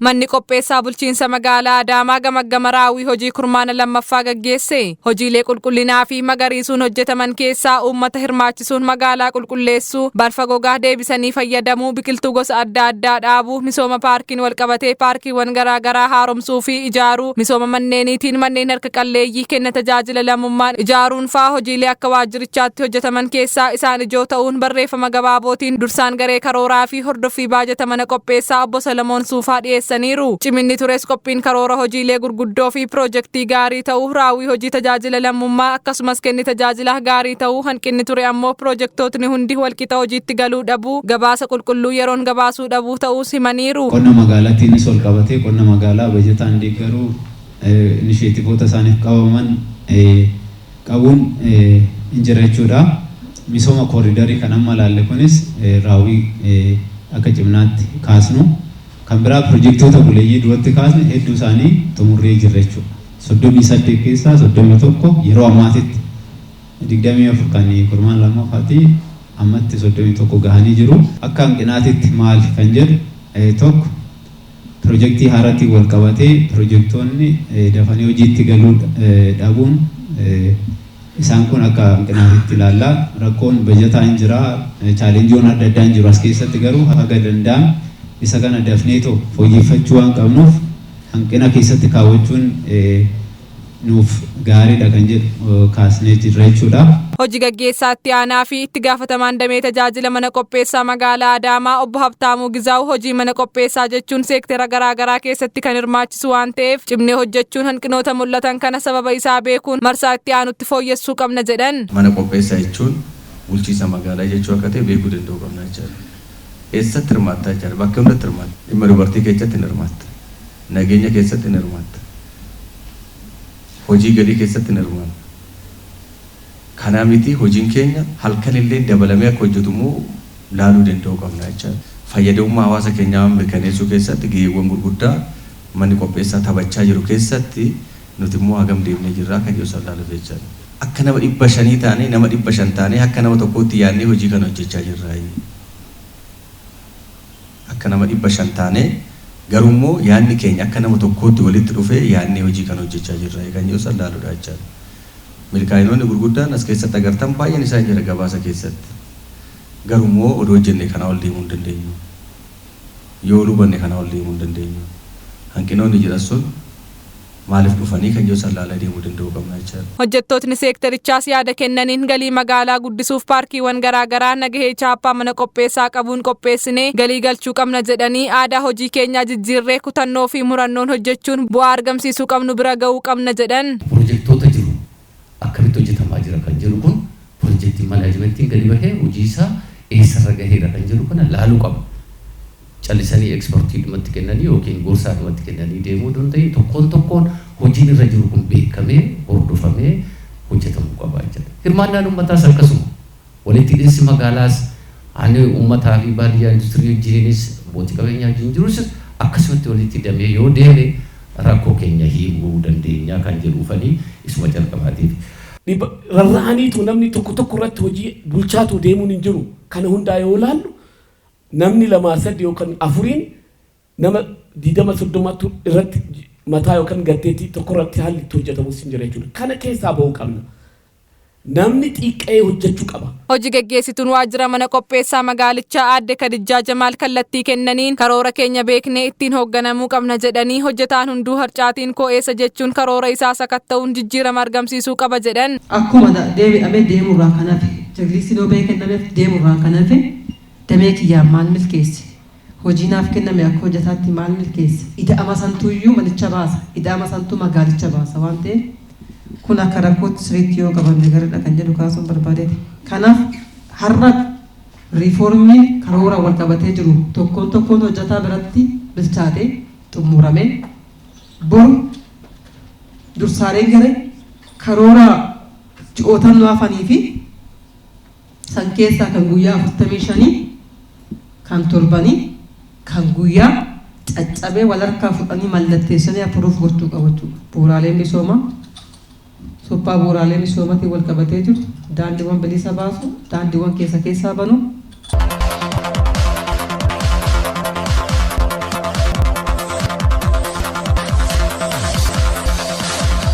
Manni qopheessaa bulchiinsa magaalaa Adaamaa gamaggama raawwii hojii kurmaana lammaffaa gaggeesse. Hojiilee qulqullinaa fi magariisuun hojjetaman keessaa uummata hirmaachisuun magaalaa qulqulleessuu, balfa gogaa deebisanii fayyadamuu, biqiltuu gosa adda addaa dhaabuu, misooma paarkiin walqabatee paarkiiwwan garaagaraa haaromsuu fi ijaaruu, misooma manneeniitiin manneen harka qalleeyyii kenna tajaajila lammummaan ijaaruun faa hojiilee akka waajjirichaatti hojjetaman keessaa isaan ijoo ta'uun barreeffama gabaabootiin dursaan garee karooraa fi hordoffii baajata mana qopheessaa obbo Solomoon Suufaa dhiyeessaniiru. Ciminni tures qophiin karoora hojiilee gurguddoo fi piroojeektii gaarii ta'uu, raawwii hojii tajaajila lammummaa akkasumas kenni tajaajila gaarii ta'uu, hanqinni ture ammoo piroojeektootni hundi walqixa hojiitti galuu dhabuu, gabaasa qulqulluu yeroon gabaasuu dhabuu ta'uus himaniiru. Qonna magaalaatiinis ol qabatee qonna magaalaa bajataan deeggaruu, inisheetivoota isaaniif qabaman qabuun hin jira jechuudha. Misooma kooriidarii kan amma ilaalle kunis raawwii akka ciminaatti kaasnu. Kan biraa pirojektoota buleeyyii duratti kaasne hedduu isaanii xumurree jirra jechuudha. 38 keessaa 31 yeroo ammaatitti, 24 kan kurmaan lammaffaati, ammatti 31 gahanii jiru. Akka hanqinaatitti maali kan jedhu, tokko pirojektii haaraatiin wal qabatee pirojektoonni dafanii hojiitti galuu dhabuun, isaan kun akka hanqinaatitti ilaalla. Rakkoon bajataa hin jira, chaalenjiiwwan adda addaa hin jiru as keessatti, garuu haga danda'ame isa kana dafneetoo fooyyeffachuu waan qabnuuf hanqina keessatti kaawwachuun nuuf gaariidha kan jedhu kaasnee jirra jechuudha. Hojii gaggeessaa itti aanaa fi itti gaafatamaan damee tajaajila mana qopheessaa magaalaa Adaamaa obbo Habtaamuu Gizaawu hojii mana qopheessaa jechuun seektera garaagaraa keessatti kan hirmaachisu waan ta'eef cimnee hojjechuun hanqinoota mul'atan kana sababa isaa beekuun marsaa itti aanutti fooyyessuu qabna jedhan. Mana qopheessaa jechuun bulchiinsa magaalaa jechuu akka ta'e beekuu danda'uu qabna jechaadha. Eessatti hirmaattaa jechaadha? Bakka hundatti hirmaatta. Dhimma dubartii keessatti ni hirmaatta. Nageenya keessatti ni hirmaatta. Hojii galii keessatti ni hirmaanna. Kanaa miti, hojiin keenya halkan illee dabalamee akka hojjetu immoo laaluu danda'uu qabna jechaadha. Fayyadamummaa hawaasa keenyaa mirkaneessuu keessatti gaheewwan gurguddaa manni qopheessaa taphachaa jiru keessatti nuti immoo hagam deemnee jirraa kan jedhu san laaluuf jechaadha. Akka nama 500 taanee, nama 500 taanee, akka nama tokkootti yaadnee hojii kana hojjechaa jirra. Akka nama 500 taanee, garuu immoo yaadni keenya akka nama tokkootti walitti dhufee yaadnee hojii kana hojjechaa jirra kan jedhu san laaluudha jechaadha. Milkaa'inoonni gurguddaan as keessatti agartan baay'een isaan jira gabaasa keessatti. Garuu immoo odoo hojjenne kanaa ol deemuu hin dandeenyu. Yoo ol hubanne kanaa ol deemuu hin dandeenyu. Hanqinoonni jiran sun maaliif dhufanii kan jedhu san laalaa deemuu danda'uu qabna jechaadha. Hojjettootni seektarichaas yaada kennaniin galii magaalaa guddisuuf paarkiiwwan garaagaraa nagahee chaappaa mana qopheessaa qabuun qopheessinee galii galchuu qabna jedhanii, aadaa hojii keenyaa jijjiirree kutannoo fi murannoon hojjechuun bu'aa argamsiisuu qabnu bira ga'uu qabna jedhan. Pirojektoota jiru akkamitti hojjetamaa jira kan jedhu kun, pirojektiin manaajimentiin gadi bahee hojii isaa eessarra gaheera kan jedhu kana laaluu qaba. Callisanii ekspertiidhumatti kennanii yookiin gorsaadhumatti kennanii deemuu osoo hin ta'in, tokkoon tokkoon hojiin irra jiru kun beekamee hordofamee hojjetamuu qaba jechuudha. Hirmaannaan uummataas akkasuma, walitti hidhinsi magaalaas ani uummataa fi baadiyyaa industirii wajjiniinis abbootii qabeenyaa wajjin jirus akkasumatti walitti hidhamee yoo deeme rakkoo keenya hiikuu dandeenya kan jedhuufanii isuma calqabaatiif. Rarra'aniitu namni tokko tokko irratti hojii bulchaatu deemuun hin jiru. Kana hundaa yoo ilaallu, namni lamaa sadi yookaan afuriin nama 20 30tu irratti mataa yookaan gatteetii tokko irratti haalli itti hojjetamus hin jira jechuudha. Kana keessaa bahuu qabna. Namni xiqqee hojjechuu qaba. Hojii gaggeessituun waajjira mana qopheessaa magaalichaa aadde Kadijjaa Jamaal kallattii kennaniin karoora keenya beeknee ittiin hoogganamuu qabna jedhanii, hojjetaan hunduu harcaatiin koo eessa jechuun karoora isaa sakatta'uun jijjiirama argamsiisuu qaba jedhan. Akkuma deebi'amee deemurraa kan hafe, checklistiin yoo bahee kennameef deemurraa kan hafe, damee kiyyaan maal milkeesse, hojii naaf kenname akka hojjetaatti maal milkeesse, ida'ama santuuyyuu manicha baasa, ida'ama santuu magaalicha baasa waan ta'eef, kun akka rakkootti sirriitti yoo qabanne gaariidha kan jedhu kaasuun barbaadeeti. Kanaaf har'a riifoormiin karoora wal qabatee jiru tokkoon tokkoon hojjetaa biratti bilchaatee xumurame, boru dursaaleen garee karoora ji'ootan nu hafanii fi san keessaa kan guyyaa 45, kan torbanii, kan guyyaa caccabee wal harkaa fudhanii mallatteessanii approve gochuu qabu jechuudha. Bu'uuraaleen misoomaa, suphaa bu'uuraalee misoomaatiin wal qabatee jiru, daandiiwwan bilisa baasu, daandiiwwan keessa keessaa banu.